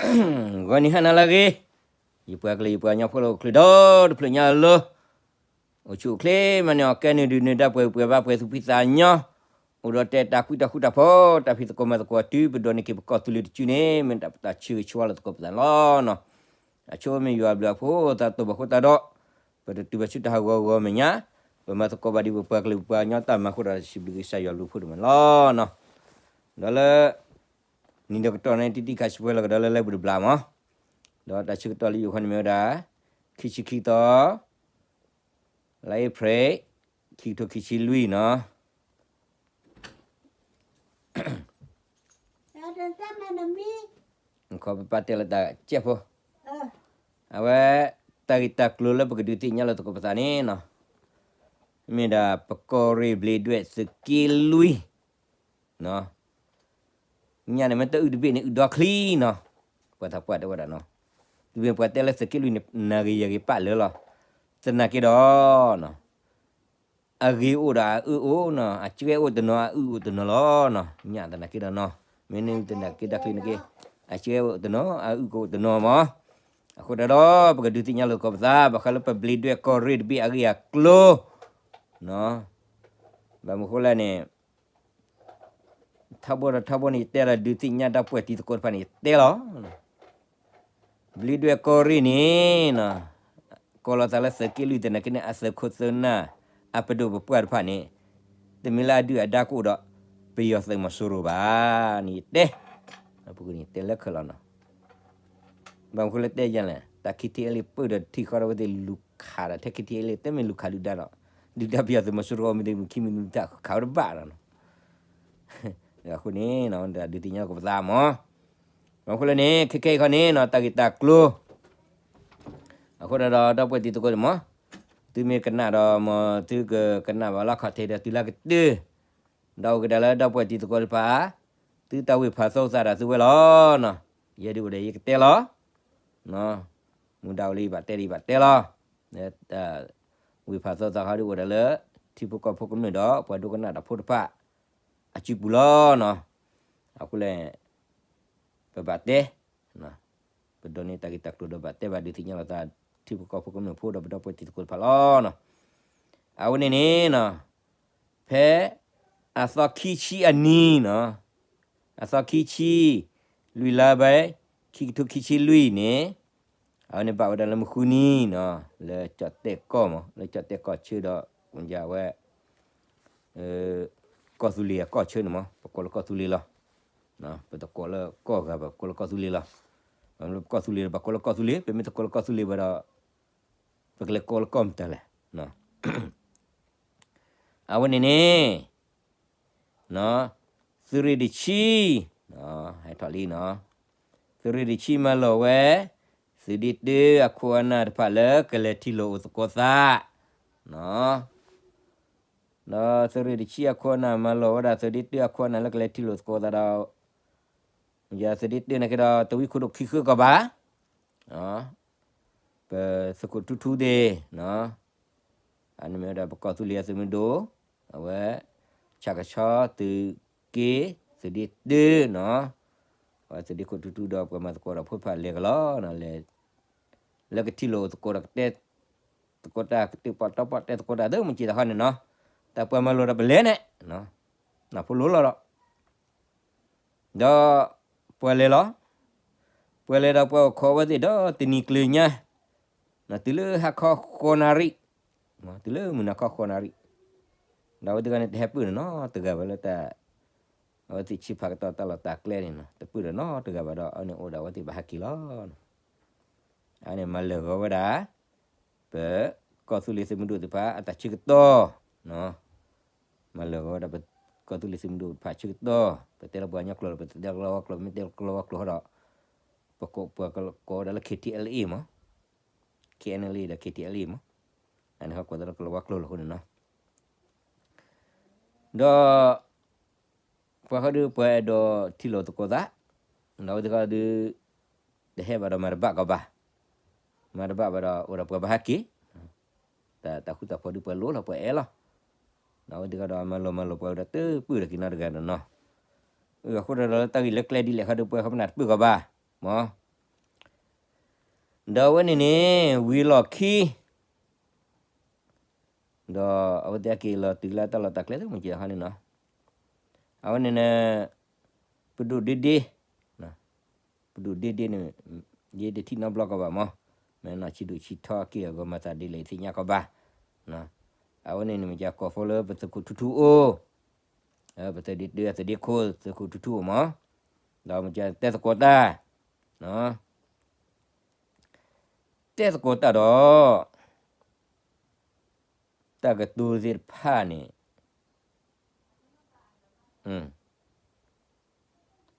ဂီၤနံၤဟါနၤလၢအဂ့ၤ, ယပှၤကလုာ်ယပှၤကညီဖိလၢအိၣ်ချုးဒီတဖျၢၣ်ညါလီၤ, အိၣ်ဆူၣ်အိၣ်ချ့မၤန့ၢ်အီၣ်ကဲနုာ်ဒုးနုာ်ဒါပှဲၤပှဲၤဘါပှဲၤသူၣ်ဖှံသးညီ, အိၣ်ဒီးတဲတၢ်ကွံတၢ်ဃူတၢ်ဖိး တၢ်ဖံးသကိးမၤသကိးတုၤပဒိးန့ၢ်က့ၤပကီၢ်သူလ့ၤတစုန့ၣ် မ့ၢ်တၢ်ပသးဆၢဂ့ၤဆၢဝါလီၤသကိးပသးန့ၣ်လီၤ. အဆိမ့ၢ်ယွၤအဘျုးအဖှိၣ်သးတအိၣ်ဘၣ်ဃိသတးဒီး ပတတုၤဘၣ်ဆူတၢ်ဟးဂီၤဂီၤမဲာ်ညါ, ပမၤသကိးဘၣ်ဒ်ပပှၤကလုာ်ပပှၤကညီတၢ်မၤအဃိဒီး စံးဘျုးကစၢ်ယွၤဘျုးဖှိၣ်ဒိၣ်မးန့ၣ်လီၤ. ဒီးလၢ နံၤဒီးကတီၢ်န့ၣ် တံၢ်တံၢ်ခးဆံးပှဲၤလီၤကဒီးလၢလၢပှဲၤတဘျီမး, ဒီးတၢ်ဆၢကတီၢ်လၢယိၤခီန့ၣ်မ့ၢ်ဝဲဒၣ် ခံဆံခံသီ လါအ့ဖြ့ၣ် ခံကထိခံဆံလွံၢ်နီၤ. ခီပပာ်တဲလၢတၢ်ကဲးဖိ, အဝဲ တၢ်ဂ့ၢ်တၢ်ကျိၤလၢပကဒုးသ့ၣ်ညါလီၤသကိးပသးန့ၣ်နီၤ, မ့ၢ်ဒၣ်ပကီၢ်ရ့ၣ်ဘျ့းဒွဲၣ်သုးက့လွံၢ် ညါန့ၣ်မ့ၢ်တအုၣ်တဘ့ၣ်န့ၣ် အုၣ်ဒီချံနီၤ, ပှၤသးပှၢ်တဲဝဲဒၣ်နီၤ, တုၤမ့ၢ်ပှၤတဲလၢသုးက့လွံၢ်န့ၣ် နၢ်ဂ့ၤယဂ့ၤပာ်လၢလီၤ, သနာ်က့ဒီး အဂ့ၤအိၣ်ဒီးအအုၣ်အိၣ်နီၤ, အစှဲအိၣ်တနီၤ အအုၣ်အိၣ်တနီၤလီၤနီၤ, ညါသနာ်က့ဒီးနီၤ, မ့ၢ်န့ၣ်သနာ်က့ဒီးချံန့ၣ်က့, အစှဲအိၣ်တနီၤ အအုၣ်ကအိၣ်တနီၤမး, အဃိဒီး ပကဒုးသ့ၣ်ညါလီၤသကိးပသး ဘၣ်ဃးလၢပဘျ့းဒွဲၣ်ကီၢ်ရ့ၣ်တဘ့ၣ်အဂ့ၢ်အကျိၤ ဘၣ်မနုၤဃိလဲၣ်န့ၣ် ထီဘိဒီးထီဘိန့ၣ် ယတဲဒီးဒုးသ့ၣ်ညါတၢ်ပှဲၤတံၤသကိးတဖၣ်န့ၣ် ယတဲလီၤ. ဘျ့းဒွဲၣ်ကီၢ်ရ့ၣ်န့ၣ် ကိးလီၤသးလၢသုးက့လွံၢ်သနာ်က့န့ၣ် အသုးခိၣ်သုးနၢ် အပဒိၣ်ပပှၢ်တဖၣ်န့ၣ် တမ့ၢ်လၢအဒုၣ်အဒါကအိၣ်ဒီး ပယီၤသုးမီၤစိရိၤဘၣ်န့ၣ် ယတဲ, ပကန့ၣ်တဲလၢခဲလၢာ်နီၤ. ဘၣ်မနုၤဃိလၢတဲယၤလဲၣ်, တၢ် ခံထံၣ်အဲလ့ၣ် ပၢၢ်ဒီးထံၣ်ဃီဒီး အဝဲသ့ၣ်လူၤခးဒီးထဲ ခံထံၣ်အဲလ့ၣ် တမ့ၢ်လူၤခးဒုၣ်ဒါဒီး ဒုၣ်ဒါပယီၤသုးမီၤစိရိၤ မ့ၢ်တမုၢ်ခံမုၢ်နံၤတၢ်ခးဝဲတဘၣ်ဒီးနီၤ. အဃိန့ၣ် တၢ်ဒုးသ့ၣ်ညါလီၤသကိးပသးမး, ဘၣ်မနုၤဃိလဲၣ်န့ၣ် ခဲခဲအံၤခီန့ၣ်နီၤ တၢ်ဂ့ၢ်တၢ်ကျိၤ အဃိဒီး ဒီပုၢ်ဝဲၢ်တံၤသကိးန့ၣ်မး, သုမ့ၢ်ကနၣ်ဒီးမး သုကကနၣ်ဘၣ်လၢခီၣ်ထံးဒီးတုၤလၢကတၢၢ်, ဒီးအိၣ်ကဒါလၢဒီပုၢ်ဝဲၢ်တံၤသကိးတဖၣ် သုတၢ်ဝ့ၢ်ဖးသိသးဒီးသုဝဲလီၤနီၤ, ယဲဒုးအိၣ်ဒီးယကတဲလီၤ, မူဒါအိၣ်လၢယဘၣ်တဲဒီးယဘၣ်တဲလီၤ, ဝ့ၢ်ဖးသိသးခီဒုးအိၣ်ဒီးလၢ ထံဖိကီၢ်ဖိကမျၢၢ်ဒီး ပှၤဒိကနၣ်တၢ်ဖိတဖၣ် အစုပူၤလီၤနီၤ, အဃိလဲၣ် ပဘၣ်တဲ ပဒိးန့ၢ်တၢ်ဂ့ၢ်တၢ်ကျိၤဒီးဘၣ်တဲဘၣ်ဒုးသ့ၣ်ညါလီၤသး ထံဖိကီၢ်ဖိကမျၢၢ်ဖိဒီးပဒီပုၢ်ဝဲၢ်တံၤသကိးတဖၣ်လီၤနီၤ, အဝဲန့ၣ်န့ၣ်နီၤ, ဖဲ အသီခံဆံအနံၤနီၤ, အသီခံဆံ လွံၢ်လါဘဲ ခံကထိခံဆံလွံၢ်န့ၣ်, အဝဲန့ၣ်ဘၣ်ဝဲဒၣ်လၢမုၢ်ဃုနံၤနီၤ, လၢကၠီၣ်တဲၣ်ကီၢ်မး လၢကၠီၣ်တဲၣ်ကီၢ်ဆၢဒီး ဝဲ ကီၢ်သူလ့ၤအကီၢ်ဆၢန့ၣ်မး ပကိးလၢကီၢ်သူလ့ၤလီၤ, ပတကိးလၢကီၢ်ဂၤဘၣ် ပကိးလၢကီၢ်သူလ့ၤလီၤ, ပကီၢ်သူလ့ၤဒီးပကိးလၢကီၢ်သူလ့ၤ ပမ့ၢ်တကိးလၢကီၢ်သူလ့ၤဘၣ်ဒီး ပကလဲၤကိးလၢကီၢ်မတၤလဲၣ်, အဝဲန့ၣ်န့ၣ် သုးရ့ၣ်တဆံ ဟဲထီၣ်လံနီၤ, သုးရ့ၣ်တဆံမၤလီၤဝဲ သုးဒ့တၢအခိၣ်အနၢ်တဖၣ်လၢကလဲၤထံၣ်လိာ်အိၣ်သကိးသး, ဒီးသုးရ့ၣ်တဆံအခိၣ်အနၢ်မၤလီၤဝဲဒၣ် သုးဒ့တၢအခိၣ်အနၢ်လၢကလဲၤထံၣ်လိာ်သကိးသးဒီး သုးဒ့တၢန့ၣ်က့ဒီး တဝံခိၣ်ဒိၣ်ခံဃၢကီၢ်ဘၣ် ပသုးခိၣ်ထူထူသ့ၣ်, အန့ၣ်မ့ၢ်ဝဲဒၣ်ပကီၢ်သူလ့ၤအသုးမုၢ်ဒိၣ်, အဝဲ ဆၣ်ကဆီသုးက့ သုးဒ့တၢနီၤ, အဝဲသုးဒ့ခိၣ်ထူထူဒီးပှၤမၤသကိးဒီးဖိတဖၣ်လဲၤကလီၤ, လၢကထံၣ်လိာ်သကိးဒီးကတဲသကိးတၢ် ကတဲာ်ပီၣ်တီပီၣ်တဲသကိးတၢ် သုမုၢ်ကံၢ်တၢ်ခီန့ၣ်နီၤ, တၢ်ပှၤမၤလိာ်ဒီးပလဲၤန့ၣ်, နၢ်ဖိလိၤလီၤဒီး ဒီးပှၤလဲၤလီၤ, ပှၤလဲၤဒီးပှၤအိၣ်ခိးဝဲသ့ၣ်ဒီးတနံၤကျၢၤညါ, တုၤလၢဟါခီဃိးနၣ်ရံၣ်, တုၤလၢမုၢ်နၤခီဃိးနၣ်ရံၣ်, ဒီးအဝဲသ့ၣ်တဂၤန့ၣ်နီတဂၤဘၣ်လၢတၢ် အဝဲသ့ၣ်ဆံးဖးကတီၢ်တၢ်လီၢ်တၢ်ကျဲန့ၣ်နီၤ, တပၢၢ်ဒီးနီတဂၤဘၣ်ဒီး အဝဲန့ၣ်အိၣ်ဒီးအဝဲသ့ၣ်ဘၣ်ဟဲက့ၤလီၤ. အဝဲန့ၣ်မၤလၢာ်ဂီၤဝဲဒၣ် ပကီၢ်သူလ့ၤသုးမုၢ်ဒိၣ်သ့ၣ်တဖၣ်အတၢ်ဆၢကတီၢ်, မၤလၢာ်ဂီၤဝဲဒၣ်ပကီၢ်သူလ့ၤသုးမုၢ်ဒိၣ်တဖၣ်ဆၢကတီၢ်, ပတဲလၢပှၤကညီကျိာ်ဒီး ပတတဲလၢကလီၤဝါကျိာ်, ပမ့ၢ်တဲလၢကလီၤဝါကျိာ်ဃီဒီး ပကိးပှၤကိးဝဲဒၣ်လၢ KTLA မး, KNLA ဒီး KTLA မး, အန့ၣ်ဟီကိးသးလၢကလီၤဝါကျိာ်လီၤအဃိန့ၣ်နီၤ, ဒီး ပှၤဃီဒုးပှၤအဲၣ်ဒိးထံၣ်လိာ်သကိးသး, ဒီးအဝဲသ့ၣ်ဃီဒုး တဟဲဘၣ်ဒီးမၤတဘၣ်ကီးဘၣ်, မၤတဘၣ်ဘၣ်ဒီးအိၣ်ဒီးပှၤဘၣ်ဟဲက့ၤ, တၢ်ဃူတၢ်ဖိးဒုးပှၤလိလီၤပှၤအဲၣ်လီၤ, ဒီးအဝဲသ့ၣ်ဃီဒီးမၤလိာ်မၤလိာ်ပှၤဝဲဒီးတပၢၢ်ဒီးက့ၤနီတဂၤဒီးနီၤ, အဃိဒီးလၢတၢ်ဂ့ၢ်လၢကျဲဒ်လဲၣ်ဃီဒုးပှၤဃီပနၢ်တပၢၢ်ကီးဘၣ်, မး ဒီးအဝဲန့ၣ်န့ၣ် ဝံၤလီၢ်ခံ ဒီးအဝဲသ့ၣ်က့ၤလီၤတုၤလၢတၢ်လီၢ်တၢ်ကျဲသ့ၣ်မုၢ်ကဲဟီန့ၣ်နီၤ, အဝဲန့ၣ်န့ၣ် ပဒိၣ်ဒ့ဒ့, ပဒိၣ်ဒ့ဒ့န့ၣ် ယတထံၣ်နီတဘျီကီးဘၣ်မး, မ့ၢ်နီၢ်ဆံးဒိၣ်ဆံးထီက့ၤအဂီၢ်မၤသးဒ်လဲၣ်သ့ၣ်ညါကီးဘၣ်, အဝဲန့ၣ်န့ၣ်မ့ၢ်ကီၢ်ဖိလၢပသုးခိၣ်ထူထူအိၣ်, ပသုးဒ့ဒ့သုးဒ့ခိၣ်သုးခိၣ်ထူထူအိၣ်မး, ဒီးမ့ၢ်ကတဲသကိးတၢ် တဲသကိးတၢ်ဒီး တၢ်ကတိၤသ့ၣ်တဖၣ်န့ၣ်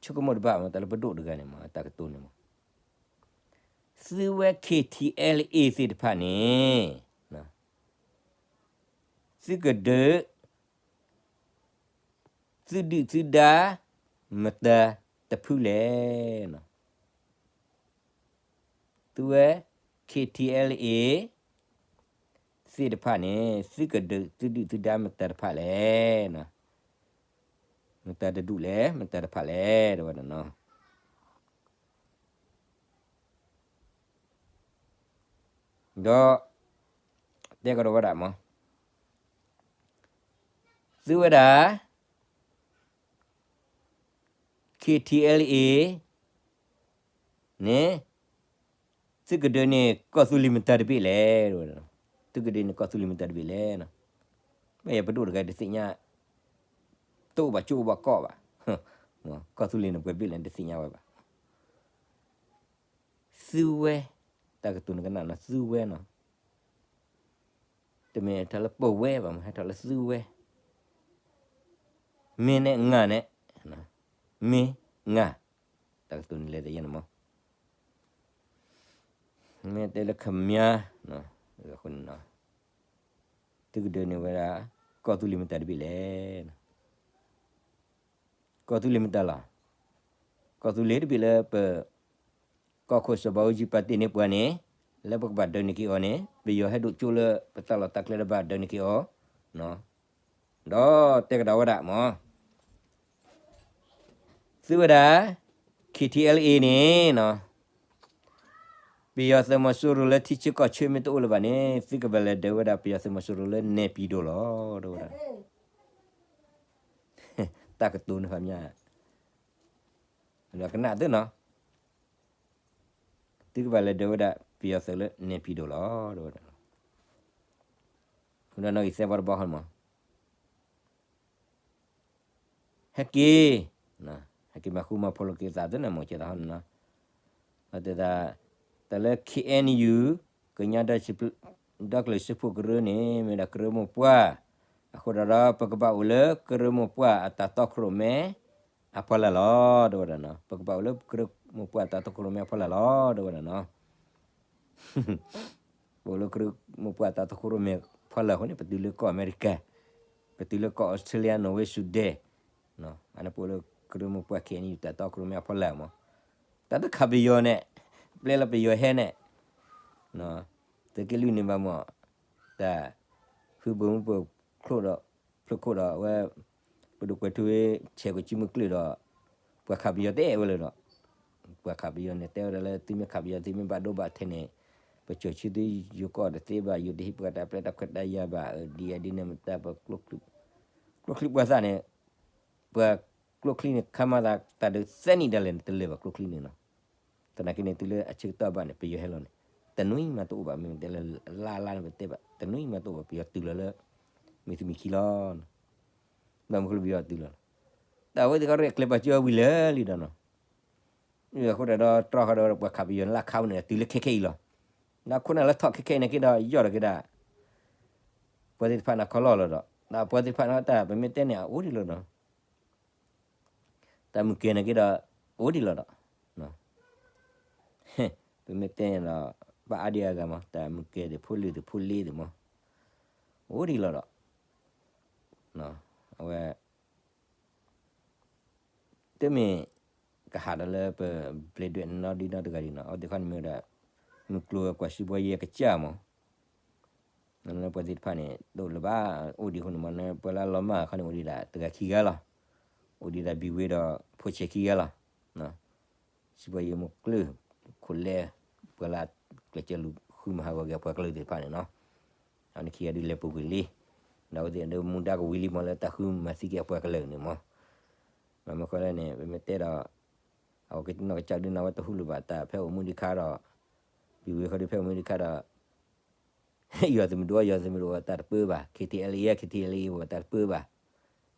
ဆိကမိၣ်တဘၣ်မး တၢ်လၢပဒိၣ်တဂၤန့ၣ်မး တၢ်ကတိၤန့ၣ်မး, သုဝဲ K T L A သ့ၣ်တဖၣ်န့ၣ် သုကဒုး သုဒုၣ်သုဒါ မတၤတဖုလဲၣ်နီၤ, သုဝဲ K T L A သ့ၣ်တဖၣ်န့ၣ် သုကဒုးသုဒုၣ်သုဒါမတၤတဖၣ်လဲၣ်, မတၤတဒူၣ်လဲၣ် မတၤတဖၣ်လဲၣ် တဲဝဲဒၣ်နီၤ, ဒီး တဲကဒီးဝဲဒၣ်မး, သုဝဲဒၣ် K T L A န့ၣ် သုကဒုးန့ၢ်ကီၢ်သူလ့ၤမတၤတဘ့ၣ်လဲၣ်, သုကဒုးန့ၢ်ကီၢ်သူလ့ၤမတၤတဘ့ၣ်လဲၣ်, ဘၣ်ယပဒိၣ်တဂၤတသ့ၣ်ညါ တအိၣ်ဘၣ်ကၠိအိၣ်ဘၣ်ကီးဘၣ်, ကီၢ်သူလ့ၤန့ၣ်ပှဲၤဘ့ၣ်လဲၣ်တသ့ၣ်ညါဝဲဘၣ်, သုဝဲ, တၢ်ကတိၤနကနၣ်နီၤ သုဝဲနီၤ, တမ့ၢ်ဟဲထီၣ်လၢပဝဲဘၣ်မး ဟဲထီၣ်လၢသုဝဲ, မ့ၢ်နဲၣ်ငါနဲၣ်, မ့ၢ်ငါ, တၢ်ကတိၤန့ၣ်လဲၤတယဲၢ်န့ၣ်မး, မ့ၢ်တဲလၢခမၠါ, အဃိန့ၣ် သုကဒုးန့ၢ်ဝဲဒၣ် ကီၢ်သူလ့ၤမတၤတဘ့ၣ်လဲၣ်, ကီၢ်သူလ့ၤမတၤလီၤ, ကီၢ်သူလ့ၤတဘ့ၣ်လၢပ ကီၢ်ခိၣ်စီၤဘးအူကၠံပာ်တ့ၢ်န့ၢ်ပှၤန့ၣ်, လၢပကဘၣ်ဒုးန့ၢ်က့ၤအီၤန့ၣ် ပယီၤဟဲဒိးကၠိလၢပတၢ်လီၢ်တၢ်ကျဲတဘၣ်ဒုးန့ၢ်က့ၤအီၤ, ဒီးတဲကဒီးဝဲဒၣ်မး, သုဝဲဒၣ် K T L A န့ၣ်နီၤ, ပယီၤသုးမီၤစိရိၤလၢထံဆၢကီၢ်ဆၢမ့ၢ်တအိၣ်လၢၤဘၣ်န့ၣ် သုကဘၣ်လဲၤဒုးဝဲဒၣ်ပယီၤသုးမီၤစိရိၤလၢနဲပံၤဒိၣ်လီၤ တဲဝဲဒၣ်, တၢ်ကတိၤန့ၣ်ဖးမး ဒီးကနၣ်သုနီၤ, သုကဘၣ်လဲၤဒုးဝဲဒၣ်ပယီၤသုးလၢနဲပံၤဒိၣ်လီၤ တဲဝဲဒၣ်, ဒီးနီၣ်ဂံၢ်သၢဘီတဘီဃီမး ဟဲက့ၤ, ဟဲက့ၤမၤဃူမၤဖိးလိာ်က့ၤသးသုန့ၣ်မ့ၢ်ကဲသးဟီန့ၣ်နီၤ, တဲသး, တၢ်လၢ K N U ကညီဒီကလုာ်စၢဖှိၣ်ကရၢန့ၣ် မ့ၢ်ဝဲဒၣ်ကရၢမိၢ်ပှၢ်, အဃိဒီးဒီး ပကဘၣ်အိၣ်လၢကရၢမိၢ်ပှၢ်အတၢ်တီခိၣ်ရိၣ်မဲအဖီလာ်လီၤ တဲဝဲဒၣ်နီၤ, ပကဘၣ်အိၣ်လၢကရၢမိၢ်ပှၢ်အတၢ်တီခိၣ်ရိၣ်မဲအဖီလာ်လီၤ တဲဝဲဒၣ်နီၤ ပအိၣ်လၢကရၢမိၢ်ပှၢ်အတၢ်တီခိၣ်ရိၣ်မဲအဖီလာ်အဃိန့ၣ် ပတုၤလၢကီၢ်အမဲရကၤ, ပတုၤလၢကီၢ်အီစထြ့လယါ နီၣ်ဝ့ စူဒဲၣ်, အန့ၣ်ပအိၣ်လၢကရၢမိၢ်ပှၢ် K N U တၢ်တီခိၣ်ရိၣ်မဲအဖီလာ်မး, တၢ်တခးပယီၤန့ၣ်, ပျဲလီၤပယီၤဟဲန့ၣ်, သုးက့လွံၢ်န့ၣ်ဘၣ်မး, တၢ်, ဖုဘိၣ်မုၢ်ပၢၢ်ချိၣ်ဒီး, ဖျိခိၣ်ဒီးအဝဲ, ပဒိၣ်ကွဲၤထူဝ့ ဆဲးကီးကၠံမုၢ်ကျၢၢ်ဒီး, ပှၤခးပယီၤတဲဝဲလၢၤဒီး, ပှၤခးပယီၤန့ၣ် တဲဝဲဒၣ်လၢသုမ့ၢ်ခးပယီၤသုမ့ၢ်ဘၣ်ဒိဘၣ်ထံးန့ၣ်, ပကၠီၤဆံသုယိၤကီၢ်တသ့ဘၣ် ယိၤတဟ့ၣ်ပှၤတၢ်ပျဲတၢ်ခွဲးတၢ်ယာ်ဘၣ် ဒ်အဒ်န့ၣ်မတၤပ, ကျိချံပှၤသၣ်န့ၣ်, ပှၤကျိချံန့ၣ် ခါမၤသးတၢ်ဒုးသၢနံၣ်ဒၣ်လဲာ်န့ၣ် တလၢၤဘၣ်ကျိချံန့ၣ်နီၤ, သနာ်က့န့ၣ် တုၤလၢအဆၢကတီၢ်ဘၣ်န့ၣ် ပယီၤဟဲလီၤန့ၣ်, တနွံမးတအိၣ်ဘၣ် မ့ၢ်တဲလၢလါလါန့ၣ် ပတဲဘၣ် တနွံမးတအိၣ်ဘၣ် ပယီၤတုၤလီၤလၢ, မ့ၢ်သူမံၤခံလီၤ, ဘၣ်မနုၤဃိလၢပယီၤတုၤလီၤ, တၢ်ဝဲသ့ၣ်ခီရဲၣ်ကျဲၤပာ်စၢၤဝံၤလၢာ်လံဒီးနီၤ, အဃိဒီးတြီဃီဒီးပှၤခးပယီၤန့ၣ် လၢခးဝဲန့ၣ် တုၤလၢခဲခဲအံၤလီၤ, လၢခိၣ်နၢ်လၢထီၣ်ခဲခဲအံၤန့ၣ်က့ဒီး ယီၢ်ဒီးက့ၤဒၣ် ပှၤသ့ၣ်တဖၣ်န့ၣ်ခီလီၢ်လီၤဒီး ဒီးပှၤသ့ၣ်တဖၣ်န့ၣ်တၢ်ပမ့ၢ်တဲန့ၣ် အအိၣ်ဒံးလီၤဒီး တၢ်မုၢ်ကဲန့ၣ်က့ဒီး အိၣ်ဒံးလီၤဒီး ပမ့ၢ်တဲန့ၣ်ဒီး ဘၣ်အါဒံအါဂၤမး တၢ်မုၢ်ကဲသ့ၣ်ဖိလံၤသ့ၣ်ဖိလ့သ့ၣ်မး အိၣ်ဒံးလီၤဒီး အဝဲ တမ့ၢ်ကဟးဒီးလၢပဘျဲးဒွဲၣ်နီဒံနီတဂၤဒံးနီၤ အဝဲသ့ၣ်ခီန့ၣ်မ့ၢ်ဝဲဒၣ် မုၢ်ကျိၤဝဲၤကွာ်စံးဘှီယဲၢ်ကစၢ်မး လၢပှၤသ့ၣ်တဖၣ်န့ၣ် တအိၣ်လၢၤဘၣ် အိၣ်ဒံးအဃိန့ၣ်မး ပှၤလၢလီၤမၢ်ခီန့ၣ် အိၣ်ဒံးဒၣ်တဂၤခံဂၤလီၤ. အိၣ်ဒံးဒၣ်ဘံၣ်ဝ့ဒီးဖိဆဲးခံဂၤလီၤ. စံးဘှီယဲၢ်မိၢ်ကျၢၢ် ခိၣ်လဲ ပှၤလၢ ကျဲးစၢးလူၤဃုမၤဟးဂီၤက့ၤအပှၤကလုာ်သ့ၣ်တဖၣ်န့ၣ်နီၤ. အန့ၣ်ခံဂၤဒုးလဲၤပူၤကွံာ်လံ, ဒီးအဝဲသ့ၣ်ဒုးမူဒါကဝံၤလံမးလၢတၢ်ဃုမၤသံက့ၤအပှၤကလုာ်န့ၣ်မး. မ့မ့ၢ်ဃီလဲၣ်န့ၣ် ပမ့ၢ်တဲဒီး အဝဲကနီၢ်ကစၢ်ဒုးန့ၣ် အဝဲတဟူလၢၤဘၣ်တၢ်ဖဲအိၣ်မူဒံးခါဒီး, ပံၤဝံၤဃီဒုးဖဲအိၣ်မူဒံးခါဒီး ယွၤသုးမုၢ်ဒိၣ် ယွၤသုးမုၢ်ဒိၣ်အတၢ်တပၢဘၣ်, KTLA KTLA အတၢ်တပၢဘၣ်.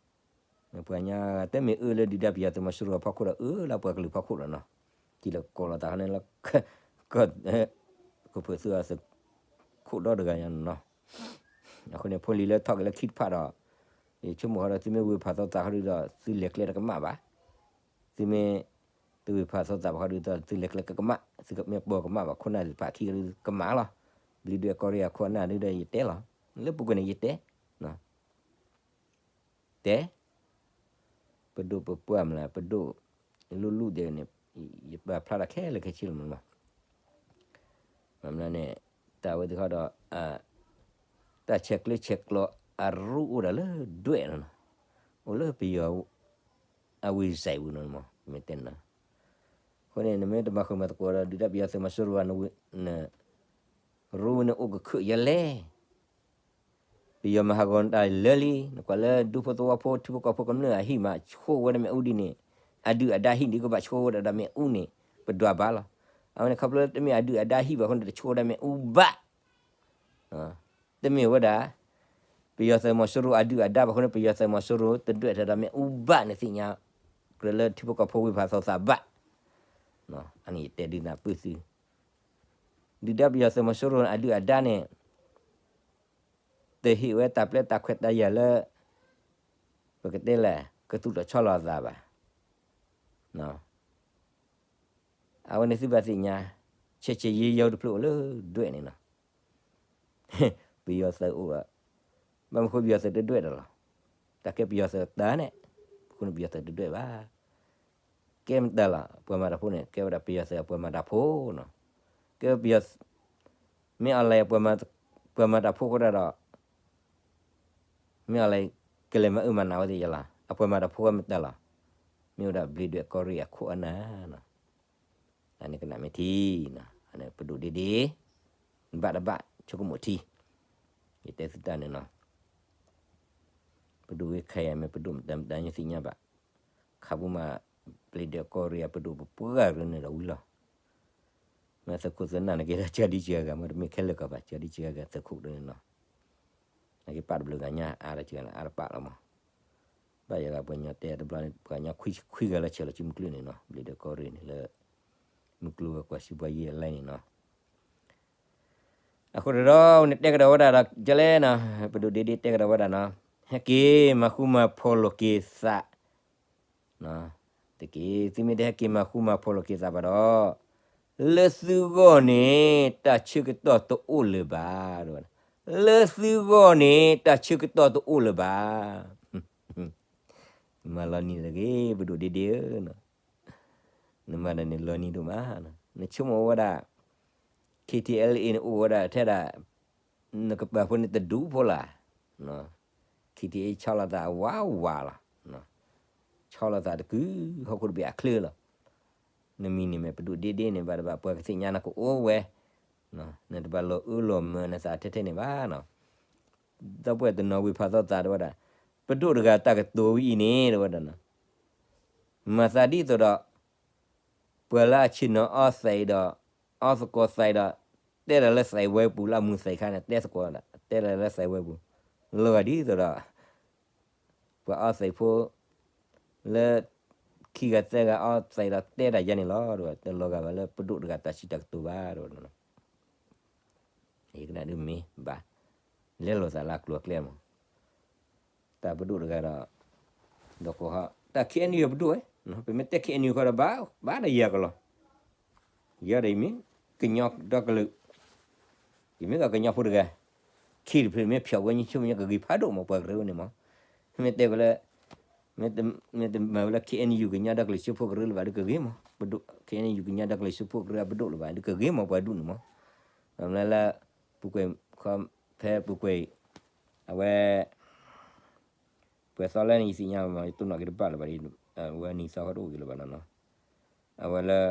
ပှၤကညီတမ့ၢ်အၢလၢဒုၣ်ဒါပယီၤသုးမီၤစိရိၤအဖီခိၣ်ဒီး အၢလၢပှၤကလုာ်ဖီခိၣ်ဒီးနီၤ, ထံၣ်လီၤကိးလီၤသးခီန့ၣ်လၢ ကဖုးသုးအသုးခိၣ်ဒီတဂၤညါနီၤ. အဃိန့ၣ် ဖိလံၤလၢထီၣ်က့ၤလၢခံတဖၣ်ဒီး ယဆိကမိၣ်ဃီဒီး သုမ့ၢ်ဝ့ၤဖးသီသးဃီဒုးဒီး သုလဲၤကျဲတကမၣ်ဘၣ်. သုမ့ၢ်တဝ့ၤဖးသီသးဘၣ်ဃီဒုးဒီး သုလဲၤကျဲကကမၣ်, သုမ့ၢ်ပိာ်ကမၣ်ဘၣ် ခိၣ်နၢ်သ့ၣ်တဖၣ်ခံဂၤဒုးကမၣ်လီၤ. ဘျံးဒွဲၣ်ကီၢ်ရ့ၣ်အခိၣ်အနၢ်ဒုးဒီးယတဲလီၤ. လၢပူၤကွံာ်န့ၣ်ယတဲ, တဲ ပဒိၣ်ပပှၢ်မလၢ ပဒိၣ်လူလူဒဲးန့ၣ် ယပာ်ဖျါတၢ်ခဲလၢာ်ခဲဆ့လီၤမး. မ့ၢ်န့ၣ် တၢ်ဝဲသ့ၣ်ခီဒီး တၢ်ဆဲးကျၢဆဲးကျိးအရူအိၣ်ဒၣ်လၢဒွဲၣ်နီၤ, အိၣ်လၢပယီၤ အဝ့ၢ်စဲးပူၤနီၤမး မ့ၢ်တဲနီၤ. အဃိန့ၣ် နမ့ၢ်တမၤဃုာ်မၤသကိးဒီး ဒုၣ်ဒါပယီၤသုးမီၤစိရိၤ နရူန့ၣ်အိၣ်ကခုၣ်ယဲလဲၣ်. ပယီၤမၤဟးဂီၤနတၢ်လၢလံ, နကွၢ်လၢဒူဖိသဝီဖိ ထံဖိကီၢ်ဖိကမျၢၢ်အဟံၣ်မး ဆှိဝဲဒၣ်မ့ၣ်အူဒ်န့ၣ်, အဒုၣ်အဒါဟံၣ်ဒ်ကဘၣ်ဆှိဝဲဒၣ်ဒီးမ့ၣ်အူန့ၣ် ပဒွးဘၣ်လီၤ. အဝဲန့ၣ်ခီဖျိလၢတမ့ၢ်အဒုၣ်အဒါဟံၣ်ဘၣ်အဃိန့ၣ် တဆှိဝဲဒၣ်မ့ၣ်အူဘၣ်. တမ့ၢ်ဝဲဒၣ် ပယီၤသုးမီၤစိရိၤအဒုၣ်အဒါဘၣ်အဃိန့ၣ် ပယီၤသုးမီၤစိရိၤတဒွဲၣ်တၢ်ဒီးမ့ၣ်အူဘၣ်န့ၣ်သ့ၣ်ညါ, ကြၢးလၢထံဖိကီၢ်ဖိဝ့ၢ်ဖးသီသးဘၣ်. အန့ၣ်ယတဲဒုးနၢ်ပၢၢ်သု, ဒုၣ်ဒါပယီၤသုးမီၤစိရိၤအဒုၣ်အဒါန့ၣ် တဟ့ၣ်ဝဲတၢ်ပျဲတၢ်ခွဲးတၢ်ယာ်လၢ ပကတဲလဲၣ် ကသူၣ်ထီၣ်ဆီလီၤအသးဘၣ်. အဝဲန့ၣ်သုဘၣ်သ့ၣ်ညါ, ဆဲးဆဲးယံယံတဖျၢၣ်အိၣ်လၢဒွဲၣ်န့ၣ်နီၤ. ပယီၤသုးအိၣ်, ဘၣ်မနုၤဃိပယီၤသုးတဒွဲၣ်တၢ်လီၤ. တၢ်ကဲပယီၤသုးတၢ်န့ၣ်, အဃိန့ၣ်ပယီၤသုးတဒွဲၣ်ဘၣ်. ကဲမတၤလီၤ ပှၤမၤတၢ်ဖိန့ၣ် ကဲဝဲဒၣ်ပယီၤသုးအပှၤမၤတၢ်ဖိနီၤ. ကဲပယီၤ, မ့ၢ်အီၤလဲၣ် ပှၤမၤတၢ်ဖိဃိဒၣ်ဒီး မ့ၢ်အီၤလဲၣ် ကလဲၤမၤအၢမၤနးဝဲသ့ၣ်ယလီၤ. အပှၤမၤတၢ်ဖိဝဲမတၤလီၤ. မ့ၢ်ဝဲဒၣ်ဘျံးဒွဲၣ်ကီၢ်ရ့ၣ်အခိၣ်အနၢ်နီၤ. အန့ၣ်ကနၣ်မ့ၢ်ထံနီၤ, ပဒိၣ်ဒ့ဒ့, ဘၣ်တဘၣ်ဆိကမိၣ်ထံ, ယတဲသုတၢ်န့ၣ်နီၤ. ပဒိၣ်ဝဲခဲအံၤမ့ၢ်ပဒိၣ်မတၤမတၤညါသ့ၣ်ညါဘၣ်. ခးပူၤမး ဘျံးဒွဲၣ်ကီၢ်ရ့ၣ်အပဒိၣ်ပပှၢ်ရၢန့ၣ်ဒီးဝံၤလီၤ. မ့ၢ်သုးခိၣ်သုးနၢ်န့ၣ်က့ၤဒီးကၢဒ်စှၤဂၤ မ့တမ့ၢ်ခဲလၢာ်ကီးဘၣ် ကၢဒ်စှၤဂၤသုးခိၣ်ဒ်န့ၣ်နီၤ. နက့ၤပာ်တဘျုးဂၤညါအါတက့ၢ်လၢအါတပာ်လီၤမး. ဘၣ်ယၤဂၤပှၤကညီတဲတဘျီန့ၣ် ပှၤကညီခွံဂၤလၢဆဲးလီၤစုမုၢ်ကျုၢ်န့ၣ်နီၤ ဘျံးဒွဲၣ်ကီၢ်ရ့ၣ်န့ၣ်လၢ မုၢ်ကျိၤဝဲၤကွာ်စံးဘှါယဲၢ်အလဲၣ်န့ၣ်နီၤ. အဃိဒီး နတဲကဒီးဝဲဒၣ်ဒီး ကလဲၣ်နီၤ ပဒိၣ်ဒ့ဒ့တဲကဒီးဝဲဒၣ်နီၤ ဟဲက့ၤမၤဃူမၤဖိးလိာ်က့ၤသး တက့ၢ် သုမ့ၢ်တဟဲက့ၤမၤဃူမၤဖိးလိာ်က့ၤသးဘၣ်ဒီး လၢသုဂီၢ်န့ၣ် တၢ်ဆၢကတီၢ်တအိၣ်လၢၤဘၣ်. လၢသုဂီၢ်န့ၣ် တၢ်ဆၢကတီၢ်တအိၣ်လၢၤဘၣ်. မၤလီၤနံၤတဂ့ၤ ပဒိၣ်ဒ့ဒ့ဧၢ, နမၤဒီးန့ၣ်လီၤနံၤဒိၣ်မး, နဆိကမိၣ်ဝဲဒၣ် KTLA န့ၣ်အိၣ်ဝဲဒၣ်ထဲဒၣ် နကပၤဖိန့ၣ်တဒူဖိလၢ်, KTLA ဆီလီၤသးဝးဝးလီၤ, ဆီလီၤသးတကုဟီၣ်ခိၣ်တဘ့ၣ်အချၢလီၤ. နမံၤန့ၣ်မ့ၢ်ပဒိၣ်ဒ့ဒ့န့ၣ် ဘၣ်တဘၣ်ပှၤကသ့ၣ်ညါနကအိၣ်ဝဲ, နတဘၣ်လီၤအၢလီၤမၢနသးထဲထဲန့ၣ်ဘၣ်နီၤ. ဒီပုၢ်ဝဲၢ်တနီၤဝံၤဖးသီသးတဝဲဒၣ်, ပဒိၣ်တဂၤတၢ်ကတိၤဝဲအံၤန့ၣ်တဝဲဒၣ်နီၤ မၤသးဒ်သိးဒီး ပှၤလၢအဆ့ၣ်နီၤအီသံးဒီး အီသကိးသံးဒီး တဲဒၣ်လၢသံးဝဲပူၤလၢအမုၢ်သံးခါန့ၣ် တဲသကိး တဲဒၣ်လၢသံးဝဲပူၤ, လီၤဂာ်ဒ်သိးဒီး ပှၤအီသံးဖိ လၢ ခံဂၤသၢဂၤအီသံးဒီးတဲဒၣ်ယဲန့ၣ်လီၤ. တလီၤဂာ်ဘၣ်လၢပဒိၣ်တဂၤတၢ်စံးတၢ်ကတိၤဘၣ် တဝဲဒၣ်နီၤ. ယကနၣ်ဒုးမ့ၢ်ဘၣ် လဲလိာ်သးလၢအကျိၤအကျဲမး. တၢ်ပဒိၣ်တဂၤဒီး ဒီးကိးဟီ တၢ် KNU ပဒိၣ်ဝဲ, ပမ့ၢ်တဲ KNU ဃီဒီး ဘၣ်ဒီးယၤကလီၤ. ယၤဒီးယမ့ၢ် ကညီဒီကလုာ်, ယမ့ၢ်ကကညီဖိတဂၤ, ခံတဖျၢၣ်မ့ၢ်ဖျိးဝဲ ညီဆိကမိၣ်ညီကဂ့ၤဖးဒိၣ်မး ပှၤကရၢန့ၣ်မး. မ့ၢ်တဲဝဲလၢ မ့ၢ်တမၤဝဲလၢ KNU ကညီဒီကလုာ်စၢဖှိၣ်ကရၢလၢၤဘၣ်ဒုးကဂ့ၤမး, ပဒိၣ် KNU ကညီဒီကလုာ်စၢဖှိၣ်ကရၢအပဒိၣ်လၢၤဘၣ်ဒုးကဂ့ၤမး ပှၤဒူၣ်န့ၣ်မး. မ့ၢ်လၢ ပူၤကွံာ် ဖဲပူၤကွံာ် အဝဲ ပှဲၤသီလၢန့ၣ် ယသ့ၣ်ညါမး ယတိၢ်နီၣ်က့ၤတဘၣ်လၢၤဘၣ်, အဝဲနံၤသီဃီတအိၣ်က့ၤလၢၤဘၣ်နီၤနီၤ. အဝဲလၢ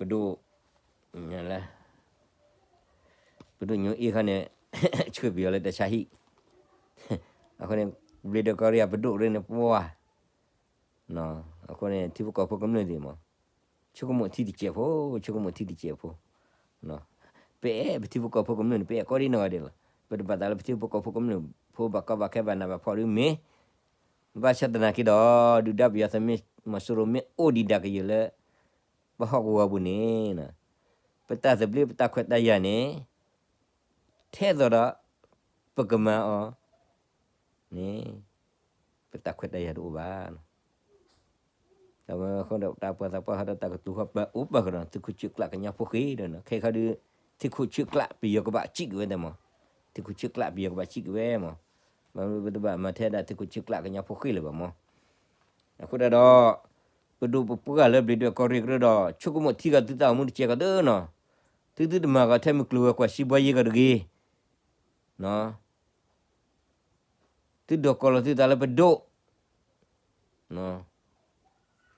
ပဒိၣ်, ပဒိၣ်ညိအ့ၣ်ခါန့ၣ် ဆှၢပယီၤလၢတၢ်ဆါဟံၣ်, အဃိန့ၣ် ဘျ့ဒွဲၣ်ကီၢ်ရ့ၣ်အပဒိၣ်ရ့ၣ်န့ၣ် ပှၤ အဃိန့ၣ် ထံဖိကီၢ်ဖိကမျၢၢ်သ့ၣ်မး, ဆိကမိၣ်ထံတစဲးဖိ, ဆိကမိၣ်ထံတစဲးဖိ, ပအဲၣ်ပထံဖိကီၢ်ဖိကမျၢၢ်န့ၣ် ပအဲၣ်ကီဒံနီၢ်ဂၤဒဲးလီၤ. ပတဘၣ်သးလၢပထံဖိကီၢ်ဖိကမျၢၢ်ဖိဘၣ်ကီဘၣ်ခဲဘၣ်နးဘၣ်ဖှီၣ်ဒ်မ့ၢ်, ဘၣ်ဆၣ်သနာ်က့ဒီး ဒုၣ်ဒါပယီၤသုးမီၤစိရိၤမ့ၢ်အိၣ်ဒံးဒၣ်ကယဲၢ်လၢ ပဟီၣ်ကဝီၤပူၤန့ၣ်, ပတၢ်သဘျ့ပတၢ်ခွဲးတၢ်ယာ်န့ၣ် ထဲသိးဒီး ပကမၤအီၤန့ၣ် ပတၢ်ခွဲးတၢ်ယာ်တအိၣ်ဘၣ်. တၢ်ဝဲဃီဒီးတၢ်ပှၤသးပှၢ်ဟီဒီးတၢ်ကတိၤဟီပအိၣ်ပၢၢ်ကဒီး သုးခိၣ်ဆၢကျးကညီဖိဃ့ဒီး ခဲခီဒီး သုးခိၣ်ဆၢကျးပယီၤကဘၣ်စံးက့ၤဝဲဒၣ်မး, သုးခိၣ်ဆၢကျးပယီၤကဘၣ်စံးက့ၤဝဲမး, ပတဘၣ်မၤထဲဒၣ်သုးခိၣ်ဆၢကျးကညီဖိဃ့လၢၤဘၣ်မး. အဃိဒၣ်ဒီး ပဒိၣ်ပပှၢ်လၢဘျ့ဒွဲၣ်ကီၢ်ရ့ၣ်ကရၢဒီး ဆိကမိၣ်ထံဂၤသုတၢ်အိၣ်မူတစဲးကီးတနီၤ, သုသုတမၤဂီၤထဲမုၢ်ကျိၤဝဲၤကွာ်စံးဘှါယ့ကီးတဂ့ၤ, သုဒိးကီလီၤသုသးလၢပဒိၣ်,